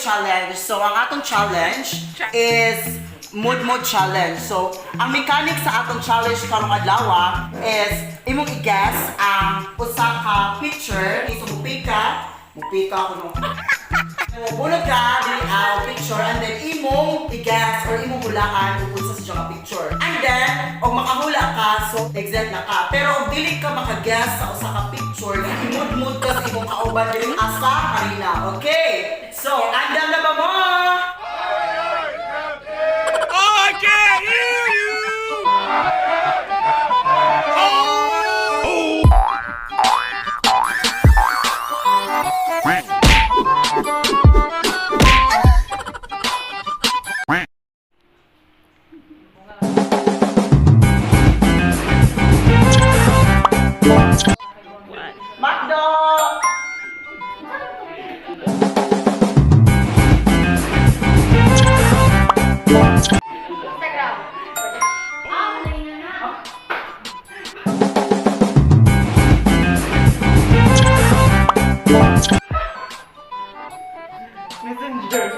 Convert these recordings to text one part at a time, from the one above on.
challenge. So, ang atong challenge is Mood Mood Challenge. So, ang mechanic sa atong challenge karong adlaw is imong i-guess ang usa ka picture. So, mupika. Mupika ako no. Bunot ka dili ang picture and then imong i-guess or imong hulaan kung unsa sa siya nga picture. And then, og makahula ka, so exit na ka. Pero og dili ka maka-guess sa usa ka picture, imud-mud ka sa imong kauban dili asa Karina. Okay? So, andam na ba mo? Oh, I can't hear you! Oh! Makdo! Instagram. Ah, kanina na. Messenger.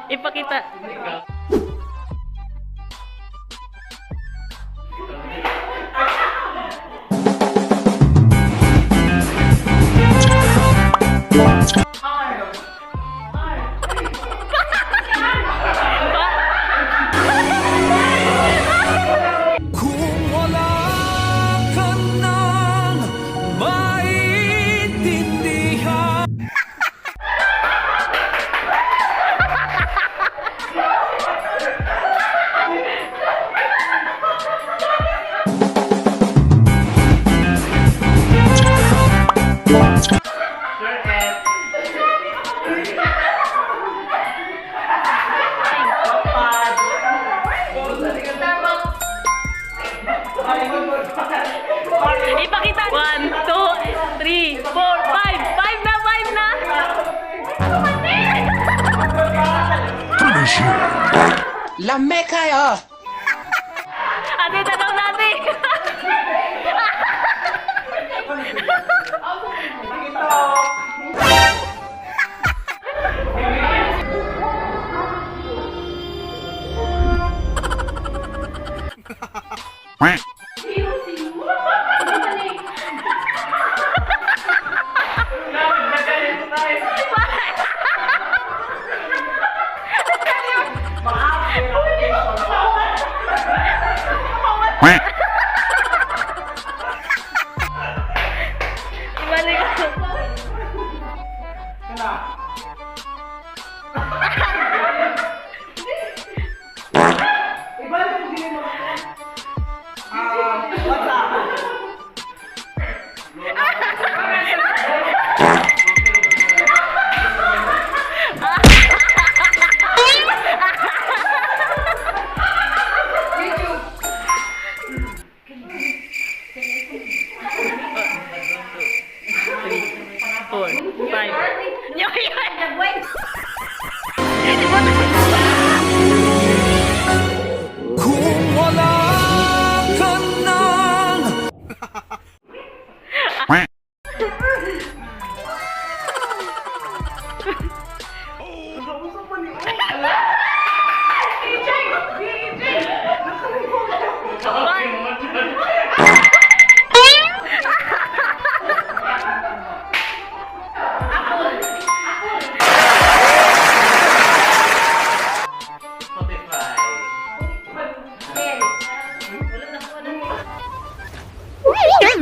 Ipakita. R. R. Kung wala ka nang maintindihan. Pad. Starbucks. Ipakita. 1, 2, 3, 4, 5. 5 na, 5 na. Lame kayo! Ate, tanong natin. Sino, sino? Ano ba ni? Ibalik ko. Ibalik mo din mo. What's up? Four, five. Yo, yo. Kung wala ka nang One.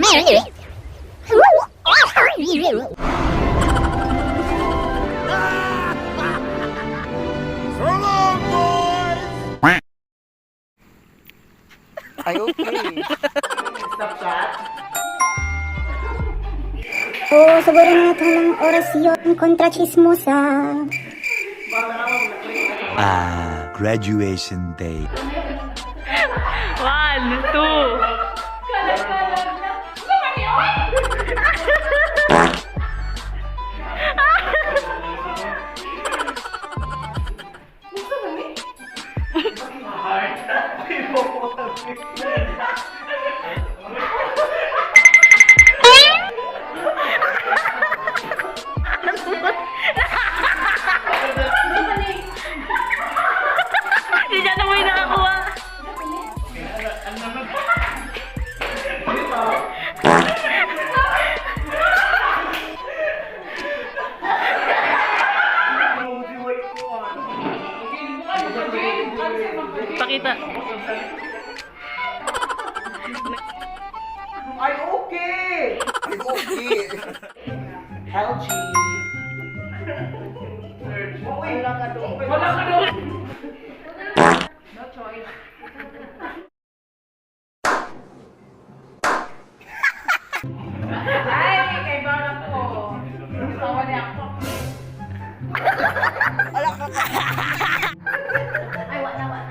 Ten. So long, boys! Ay, okay. Snapchat? Oo, siguro na ito ng orasyon kontra chismosa. Ah, graduation day. One, two. Kalag-kalag na. Ano ba ni Oy? Ipakita. Ay, okay! Ay, okay. LG. Wala ka doon. Wala ka doon. No choice. Ay, kay Bara ko. Tawa niya ako. Ay, wala, wala.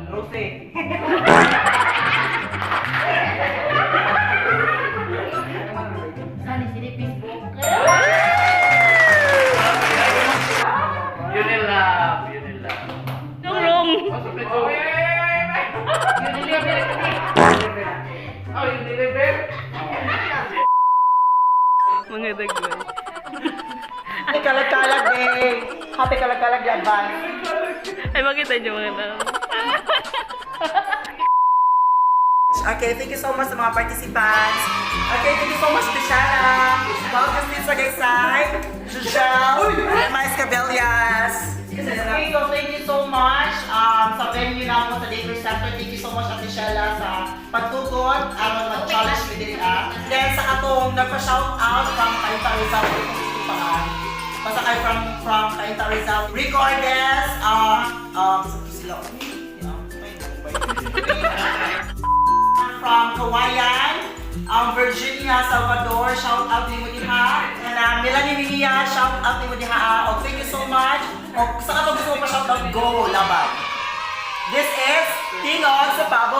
Rose. Sani sini Facebook. Unilab, Unilab. Wrong, wrong. Oh, Unilever? Mga dagway. Happy Kalagkalag Day! Happy Kalagkalag Day advance. Ay, makita niyo mga tao. Okay, thank you so much sa mga participants. Okay, thank you so much to Shana, Welcome sa Gaysay, Giselle, and Mais Cabellas. Okay, so thank you so much sa venue na mo sa Daycare Center. Thank you so much, Ate Shella, sa pagtugon aron mag-challenge with it. Then sa atong nagpa-shout out from Cainta Rizal, basta kay from Cainta Rizal, Rico Ardes, sila, from Kawayan, Virginia Salvador, shout out nimo diha. And Melanie Mejia, shout out nimo diha. Oh, thank you so much. O, sa katong gusto mo pa shout out, go laban. This is Tingog sa Pabo.